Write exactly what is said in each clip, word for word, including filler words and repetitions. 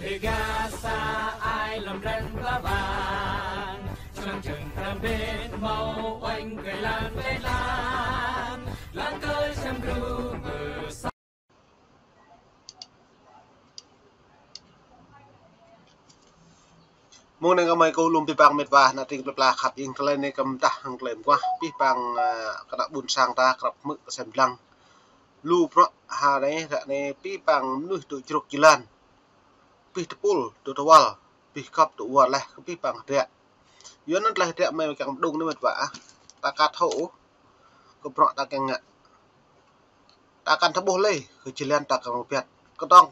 Gasa ai lăm ren ba bang, čang čang tram ben mau oanh kơi lan kơi lan, lan kơi sem gru mơ sa. Mông anai gơmơi kơ lŏm pih pang met wa, ană tring plơi pla khăp ing, tơlơi anai kơ mơdah hăng tơlơi mơguah, pih pang, ơ, kơ ană ƀôn sang ta krăp hmư̆ kơ sem lăng. Lu bruă ha anai, ră anai pih pang mơnuih tŭ čruk jơlan. Pih tơpul tŭ tơwăl, pih kŏp tŭ wơr laih kơ pih pang hơdră. Yua anŭn tơlơi hơdră mơi kiăng mơđung anai met wa ah. Ta ka thâo ôh kơ bruă ta kiăng ngă. Ta kăn thâo ƀuh lơi kơ jơlan ta kiăng rơbat. Kơdŏng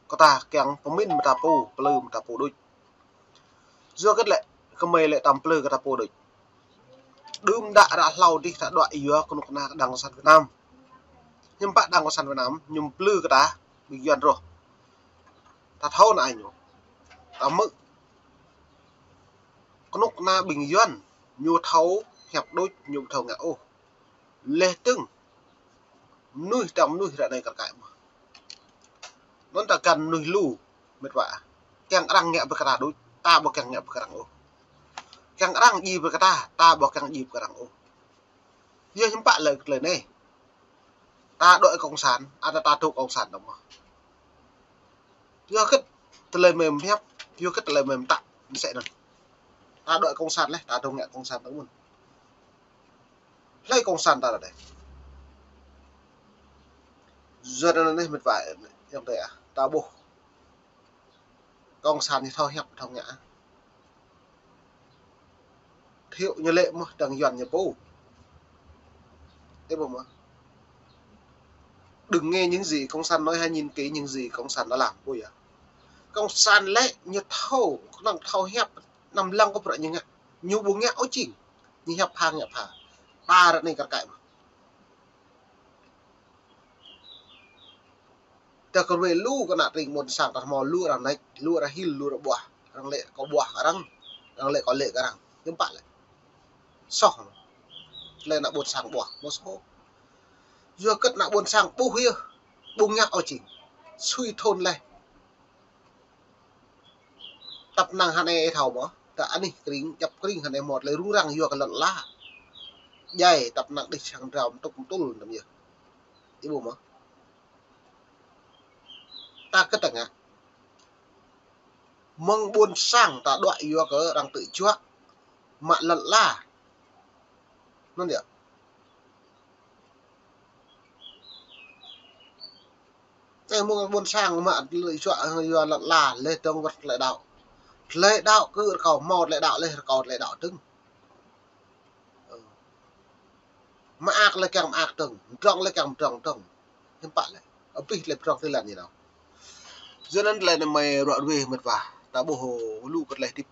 kơ ta kiăng pơmĭn mơta pô, plư mơta pô đôč. Yua hơget lĕ, gơmơi lĕ tăm plư kơ ta pô đôč. Đưm đă ră hlâo dih ta đuaĭ yua kơnuk kơna Đảng Cộng sản Việt Nam. Hiư̆m pă Đảng Cộng sản Việt Nam, ñu plư kơ ta, ƀing Yuan rŏh. Ta thâo anai ñu. Ta hmư̆. Kơnuk kơna ƀing Yuan, ñu thâo hiăp đôč, ñu ƀu thâo ngă ôh. Laih dơ̆ng, mơnuih tơdang mơnuih ră anai kar kaĭ mơh. Anŭn ta găn mơnuih lu, met wa ah. Kiăng arăng ngă brơi kơ ta đôč, ta ƀu kiăng ngă brơi kơ arăng ôh. Kiăng arăng djai brơi kơ ta, ta ƀu kiăng djai brơi kơ arăng ôh. Yua hiư̆m pă lĕ tơlơi anai. Ta đuaĭ cộng sản, ăt ta dŏ cộng sản dong mơh. Yua hơget tơlơi mơi mơhiăp, yua hơget tơlơi mơi mơtă, mơsĕ anŭn. Ta đuaĭ cộng sản laih, ta dŏ ngă cộng sản dong mơ̆n. Hlơi cộng sản ta đa đeh. Yua anŭn anai met wa, ayŏng adơi ah, ta ƀuh. Cộng sản ñu thâo hiăp thâo ngă. Thiệu ñu lĕ mơh tơdang Yuan ñu pô. Ih ƀuh mơh. Đừng nghe những gì cộng sản nói, hãy nhìn kỹ những gì cộng sản đã làm, ƀuh yơh. Cộng sản lĕ ñu thâo, kơnơ̆ng thâo hiăp, anăm lăng kơ bruă ñu ngă. Ñu ƀu ngă ôh jing. Ñu hiăp pha ngă pha. Ta ră anai kar kaĭ mơh. Ta kơ ruai lu kơ ană tring ƀôn sang ta hmâo lu arăng nač, lu arăng hil, lu arăng ƀuah. Arăng lĕ kâo ƀuah kơ arăng, arăng lĕ kâo lĕ kơ arăng. Hiư̆m pă lĕ. Soh. Tơlơi ană ƀôn sang ƀuah, hmâo soh. Yua hơget ană ƀôn sang ƀuh yơh, ƀu ngă ôh jing. Sui thun laih. Tăp năng hơnai ih thâo mơh, ta anih kring, djăp kring hơnai hmâo tơlơi rŭng răng yua kơ lŏn ala. Djai tăp năng đih sang drao mơtŭk mơtŭl anăm yơh. Ih ƀuh mơh. Ta kơ ta ngă. Mơ̆ng ƀôn sang ta đuaĭ yua kơ arăng tŭ juă mă lŏn ala. Anŭn yơh. Ơ, mơ̆ng ƀôn sang mă tơlơi juă yua lŏn ala, laih dơ̆ng wơ̆t tơlơi đaŏ. Tơlơi đaŏ kơ rơkâo hmâo tơlơi đaŏ laih rơkâo tơlơi đaŏ dơ̆ng. Ơ. Mơak laih kiăng mơak dơ̆ng, mơdrŏng laih kiăng mơdrŏng dơ̆ng. Hiư̆m pă lĕ. Abih tơlơi pơdrŏng tơlơi lăn ñu nao. Yua anŭn tơlơi anai mơi ruă ruai met wa. Ta ƀuh lu kơ tơlơi hơdip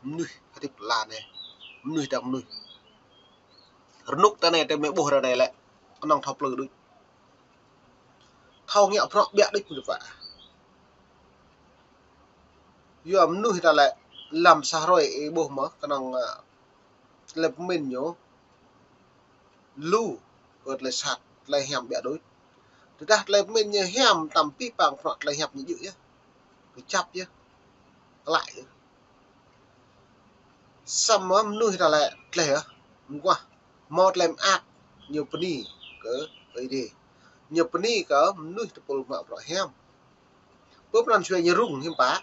mơnuih, hơdip ala anai. Mơnuih tơdang mơnuih. Rơnŭk ta anai tơmơi ƀuh ră anai lĕ. Kơnơ̆ng thâo plư đôč. Thâo ngă bruă ƀiă đôč met wa. Yua mơnuih ta lĕ lăm sa hrơi ih ƀuh mơh kơnơ̆ng, ơ, tơlơi pơmĭn ñu lu kơ tơlơi sat, tơlơi hiam ƀiă đôč. Tơdah tơlơi pơmĭn ñu hiam tăm pih pang bruă tơlơi hiăp ñu djơ̆ yơh. Kơjăp yơh. Klă yơh. Samơ̆ mơnuih ta lĕ tơlơi yơh. Mơguah. Hmâo tơlơi mơak ñu bơni kơ Ơi Adai. Ñu bơni kơ mơnuih tơpul mă bruă hiam. Pơ pran jua ñu rŭng hiư̆m pă.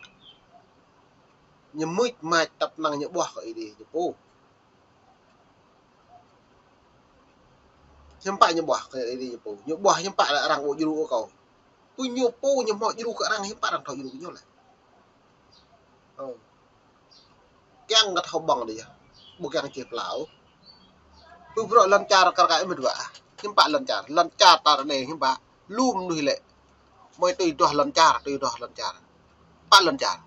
Ñu mưč mač tăp năng ñu ƀuah kơ Ơi Adai ñu pô. Hiư̆m pă ñu ƀuah kơ Ơi Adai ñu pô. Ñu ƀuah hiư̆m pă lĕ arăng ƀu djru kơ kâo. Pơ ñu pô ñu hmâo djru kơ arăng hiư̆m pă arăng thâo djru kơ ñu lĕ. Ơ. Kiăng kơ thâo ƀơ̆ng đôč yơh. Ƀu kiăng čih pơlao. Pơ bruă lŏn čar kar kaĭ met wa. Hiư̆m pă lŏn čar. Lŏn čar ta ră anai hiư̆m pă. Lu mơnuih lĕ. Mơi tui duah lŏn čar, tui duah lŏn čar. Pă lŏn čar.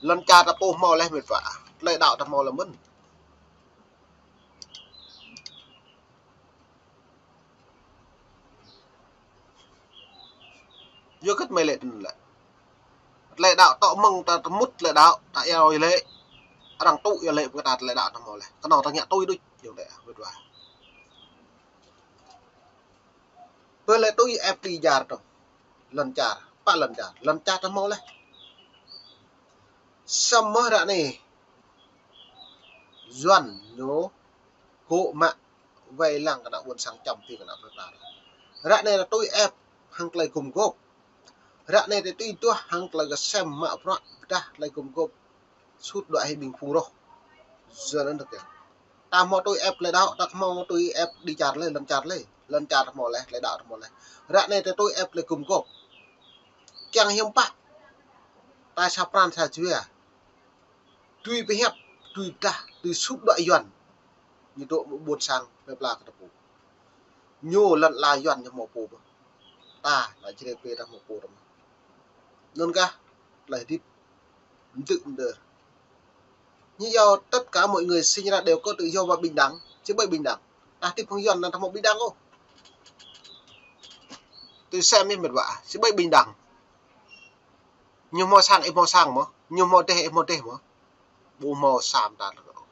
Lŏn čar ta pô hmâo laih met wa. Tơlơi đaŏ ta hmâo laih mơ̆n. Yua hơget mơi lĕ tơl lĕ. Tơlơi đaŏ tŏ mơ̆ng ta tơmŭt tơlơi đaŏ, ta iâu yua lĕ. Arăng tŭ yua lĕ pơ ta tơlơi đaŏ ta hmâo laih. Kơnơ̆ng ta ngă tui đôč, yua lĕ, met wa. Pơ lĕ tui ĕp đĭ jar tŏ. Lŏn čar. Pă lŏn čar, lŏn čar ta hmâo laih. Samơ̆ ră anai Yuan ñu gŏ mă wai lăng kơ ană ƀôn sang čăm ƀing kơ ană plơi pla. Ră anai ta tui ĕp hăng tơlơi gum gôp. Ră anai ta tui duah hăng tơlơi kơsem mă bruă pơdah tơlơi gum gôp. Sut đuaĭ hĭ ƀing phung roh. Yuan anŭn tơkeng. Ta hmâo tui ĕp tơlơi đaŏ, ta hmâo tui ĕp đĭ čar lĕ, lŏn čar lĕ. Lŏn čar ta hmâo laih, tơlơi đaŏ ta hmâo laih. Ră anai ta tui ĕp tơlơi gum gôp. Kiăng hiư̆m pă ta sa pran sa jua. Tui pơhiăp, tui pơdah, tui sut đuaĭ Yuan. Ñu dŏ ƀôn sang plơi pla kơ ta pô. Ñu lŏn ala Yuan ñu hmâo pô mơ̆n. Ta, ană Jrai pơ ta hmâo pô ta mơ̆n. Anŭn kah, tơlơi hơdip mơdư̆ mơdơr. Ñu yua tất cả mọi người sinh ra đều có tự do và bình đẳng, či ƀai bình đẳng. Ta hơdip hăng Yuan anŭn ta hmâo bình đẳng ôh. Tui sem mĕt wa, či ƀai bình đẳng. Ñu hmâo sang, ih hmâo sang mơ̆n. Ñu hmâo dêh, ih hmâo dêh mơ̆n. Ƀu hmâo sa mơta tơlơi.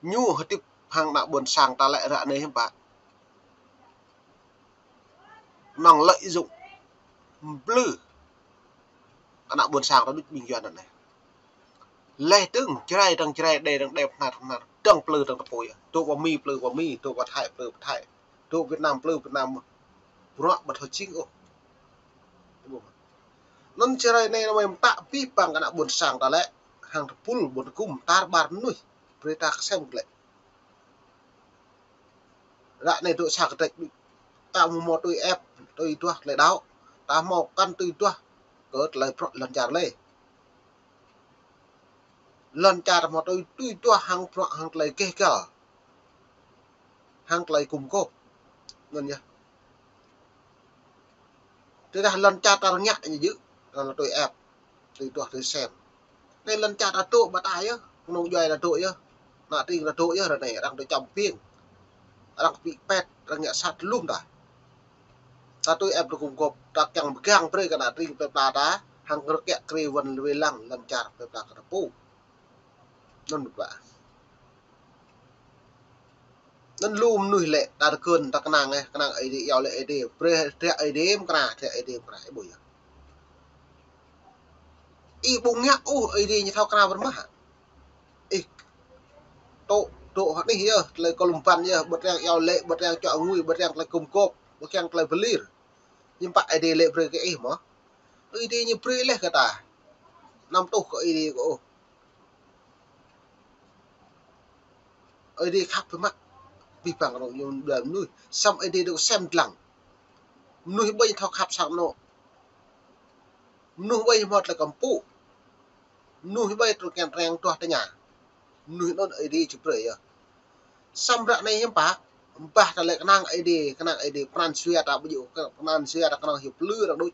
Ñu hơdip hăng ană ƀôn sang ta lĕ ră anai hiư̆m pă. Năng lợi dụng. Mplư. Ană ƀôn sang ta đôč ƀing Yuan anai. Laih dơ̆ng Jrai dơ̆ng Jrai, Đê dơ̆ng Đê, Bahnar dơ̆ng Bahnar, dơ̆ng mplư dơ̆ng ta pô yơh. Dŏ pơ Mi mplư pơ Mi, dŏ pơ Thái mplư pơ Thái, dŏ Việt Nam mplư Việt Nam. Bruă ƀu thâo jing ôh. Anŭn Jrai anai mơ̆ mơtă abih bang kơ ană ƀôn sang ta lĕ, hăng tơpul ƀôn tơgŭm tar ƀar mơnuih, brơi ta kơsem glaĭ. Ră anai dŏ sa kơdrĕč đôč. Ta hmâo tui ĕp, tui duah tơlơi đaŏ. Ta hmâo kăn tui duah kơ tơlơi bruă lŏn čar lĕ. Lŏn čar ta hmâo tui, tui duah hăng bruă hăng tơlơi gêh găl. Hăng tơlơi gum gôp. Anŭn yơh. Tơdah lŏn čar ta rơngiă ñu jơ̆, ta tui ĕp, tui duah tui sem. Anai lŏn čar ta dŏ ƀă ta yơh, kơnung djuai ta dŏ yơh. Ană tring ta dŏ yơh, ră anai arăng dŏ čăm ƀing. Arăng kơpĭ pet, arăng ngă sat lŏm ta. Ta tui ĕp tui gum gôp, ta kiăng pơgang brơi kơ ană tring plơi pla ta, hăng rơkĕ krê wăn wai lăng lŏn čar plơi pla kơ ta pô. Anŭn mơ̆n ƀă. Anŭn lu mơnuih lĕ, ta tơkơn, ta kơnang, ơ, kơnang Ơi Adai, iâu laĭ Ơi Adai, brơi hơdră Ơi Adai mơkra, hơdră Ơi Adai mơkra, ih ƀuh yơh. Ih ƀu ngă ôh, Ơi Adai ñu thâo kơnang pơrmah. Ih tŏ, tŏ hơnih yơh, tơlơi kơlŭm băn yơh, ƀu triăng iâu laĭ, ƀu triăng čuă ngui, ƀu triăng tơlơi gum gôp, ƀu triăng tơlơi pơlir. Hiư̆m pă Ơi Adai laĭ brơi kơ ih mơ̆n. Ih ding ñu brơi laih kơ ta. Anăm tuh kơ Ih ding kơ ôh. Ih ding khăp biă mă. Abih bang kơnơ̆ng yơh ƀlŏr mơnuih. Samơ̆ Ih ding dŏ sem dlăng. Mơnuih ƀơi thâo khăp sang anŏ. Mơnuih ƀơi hmâo tơlơi kơmpŭ. Mơnuih ƀơi tơlơi kiăng reng tuah tơña. Mơnuih anŭn Ih ding či brơi yơh. Samơ̆ ră anai hiư̆m pă, ƀah ta lĕ kơnang Ih ding, kơnang Ih ding, pran jua ta ƀu djơ̆, pran jua ta kơnơ̆ng hyu plư arăng đôč.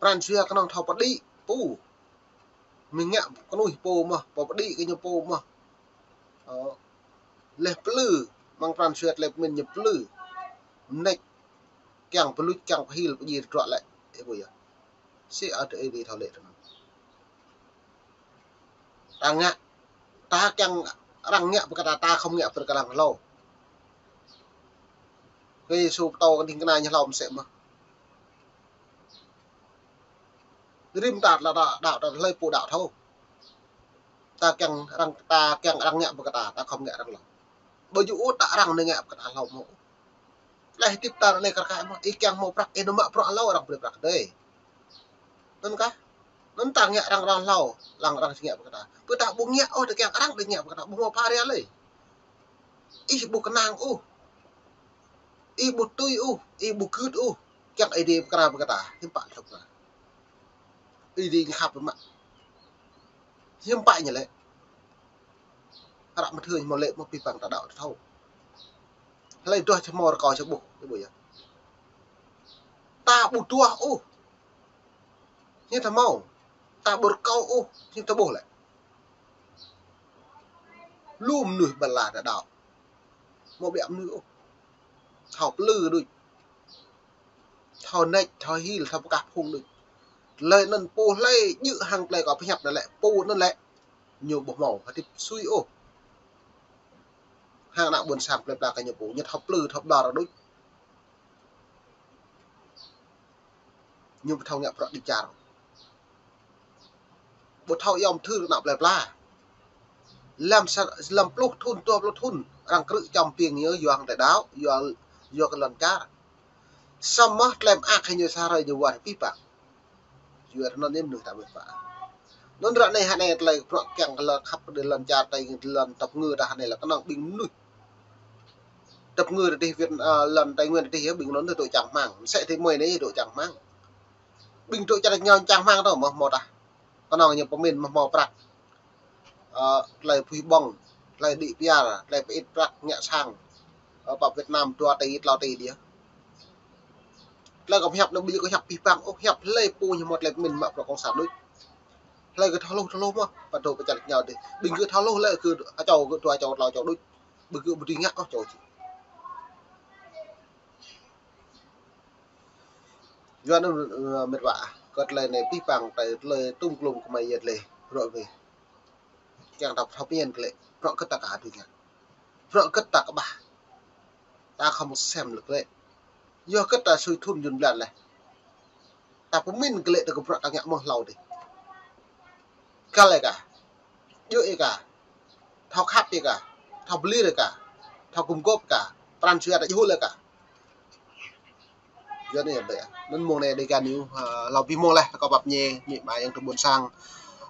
Pran jua kơnơ̆ng thâo pơđĭ pô. Mơ̆ng ngă kơnuih pô mơ̆n, pô pơđĭ kơ ñu pô mơ̆n. Ơ. Laih plư, mơ̆ng pran jua tơlơi pơmĭn ñu plư. Mơneč, kiăng pơluč, kiăng pơhil, pơdjai tơdruă lĕ. Ih ƀuh yơh. Sĭt ăt Ih ding thâo lĕ tơnăn. Ta ngă, ta kiăng arăng ngă brơi kơ ta, ta khŏm ngă brơi kơ arăng hlâo. Kơ Yêsu pơtô kơ đing kơna ñu hlâo mơsĕ mơ̆n. Rĭm ta lĕ ta đaŏ, ta hlơi pô đaŏ thâo. Ta kiăng arăng, ta kiăng arăng ngă brơi kơ ta, ta khŏm ngă arăng hlâo. Ƀu djơ̆ ôh ta arăng anai ngă brơi kơ ta hlâo mơ̆n. Laih hơdip ta anai kar kaĭ mơ̆n, ih kiăng hmâo prăk, ih nao mă bruă hlâo arăng brơi prăk dêh. Anŭn kah? Anŭn ta ngă arăng, arăng hlâo, arăng, arăng či ngă brơi kơ ta. Ƀu ta ƀu ngă ôh, ta kiăng arăng ding ngă brơi kơ ta, ƀu hmâo pha ria lơi. Ih ƀu kơnang ôh. Ih ƀu tui ôh, ih ƀu gưt ôh. Kiăng Ih ding pơkra brơi kơ ta, hiư̆m pă thâo pơkra. Ih ding khăp biă mă. Hiư̆m pă ñu lĕ. Hră mơthưr ñu hmâo laĭ mơ̆n abih bang ta đaŏ ta thâo. Hlơi duah či hmâo, rơkâo či ƀuh, ih ƀuh yơh. Ta ƀu duah ôh. Ñu ta hmâo. Ta ƀu rơkâo ôh, ñu ta ƀuh lĕ. Lu mơnuih ƀơi lŏn ta đaŏ. Hmâo biă mơnuih ôh. Thâo plư đôč. Thâo neč, thâo hil, thâo pơkah phung đôč. Tơlơi anŭn pô hlơi djơ̆ hăng tơlơi kâo pơhiăp anŭn lĕ, pô anŭn lĕ. Ñu ƀu hmâo hơdip sui ôh. Hăng ană ƀôn sang plơi pla kơ ñu pô, ñu thâo plư, thâo ƀlŏr đôč. Ñu ƀu thâo ngă bruă đĭ čar. Ƀu thâo iâu mthưr ană plơi pla. Lăm sa-, lăm pluh thŭn, dua pluh thŭn, arăng krư̆ čăm ƀing ñu yua hăng tơlơi đaŏ, yua, yua kơ lŏn čar. Samơ̆ tơlơi mơak hĭ ñu sa hrơi ñu wơr pih păng. Yua anŭn yơh mơnuih ta mơ̆ pă. Anŭn ră anai hă anai tơlơi bruă kiăng kơ lŏn khăp kơ lŏn čar ta, lŏn tơpơngư ta hă anai lĕ kơnơ̆ng ƀing mơnuih. Tơpơngư ta tih Việt, ơ, lŏn Tây Nguyên ta tih yơh ƀing anŭn dŏ čang hmang. Mơsĕ tih mơi anai dŏ čang hmang. Ƀing dŏ čang hmang, čang hmang tơ mơ̆ hmâo tah. Kơnơ̆ng ñu pơmĭn mơ̆ hmâo prăk. Ơ, tơlơi pui ƀơ̆ng, tơlơi đĭ piar, tơlơi pơit prăk ngă sang. Ơ, pă Việt Nam dua tỉ, klâo tỉ đih. Tơlơi kơ hiăp anai ƀu djơ̆ kơ hiăp pih păng ôh, hiăp hlơi pô ñu hmâo tơlơi pơmĭn mă bruă cộng sản đôč. Hlơi kơ thâo hluh thâo hluh mơ̆, pă dŏ pơčah ñu tih. Ƀing kơ thâo hluh lĕ kơ ha čô, kơ dua čô, klâo čô đôč. Ƀing kơ ƀu dưi ngă ôh čô či. Yua anŭn, ơ, mĕt wa, kơ tơlơi anai pih păng tơlơi, tơlơi tŭm klŭm kơmơi yơh lĕ, rŏ wĕ. Kiăng ta thâo pơmĭn kơ lĕ, bruă kơ ta ka dưi ngă. Bruă kơ ta kơƀah. Ta khŏm sem lĕ kơ lĕ. Yua kơ ta sui thŭn jŭn blan leh. Ta pơmĭn kơ lĕ ta kơ bruă ta ngă mơ̆ hlâo dih. Kăl ih ka. Djơ̆ ih ka. Thâo khăp ih ka. Thâo bơlir ih ka. Thâo gum gôp ka. Pran jua ta djơ̆ ih ka. Yua anai yơh ƀĕ. Anŭn mông anai Dega News, ơ, hlâo abih mông leh, ta kơ pap ñe, amĭ ama ayŏng adơi ƀôn sang.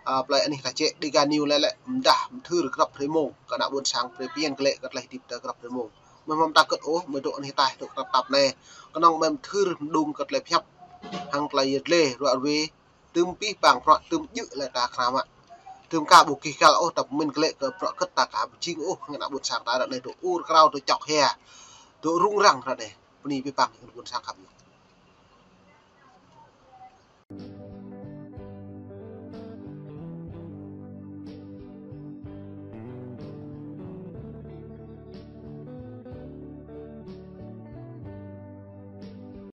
Ơ, plơi anih ta čĕ Dega News leh lĕ, mơdah mơthưr grăp hrơi mông, kơ ană ƀôn sang brơi pơmĭn kơ lĕ kơ tơlơi hơdip ta grăp hrơi mông. Mơ̆ hmâo mơta kơt ôh, mơ̆ dŏ anih taih dŏ grăp tap anai. Kơnơ̆ng mơ̆ mơthưr mơđung kơ tơlơi pơhiăp. Hăng tơlơi yơh lĕ, rŏ wĕ, tơm pih păng bruă, tơm djơ̆ lĕ ta kơnam mă. Tơm ka ƀu gih găl ôh, ta pơmĭn kơ lĕ kơ bruă kơ ta ka ƀu jing ôh, hăng ană ƀôn sang ta ră anai dŏ ur krao, dŏ čŏk hia. Dŏ rŭng răng ră anai. Bơni pih păng, ană ƀôn sang khăp.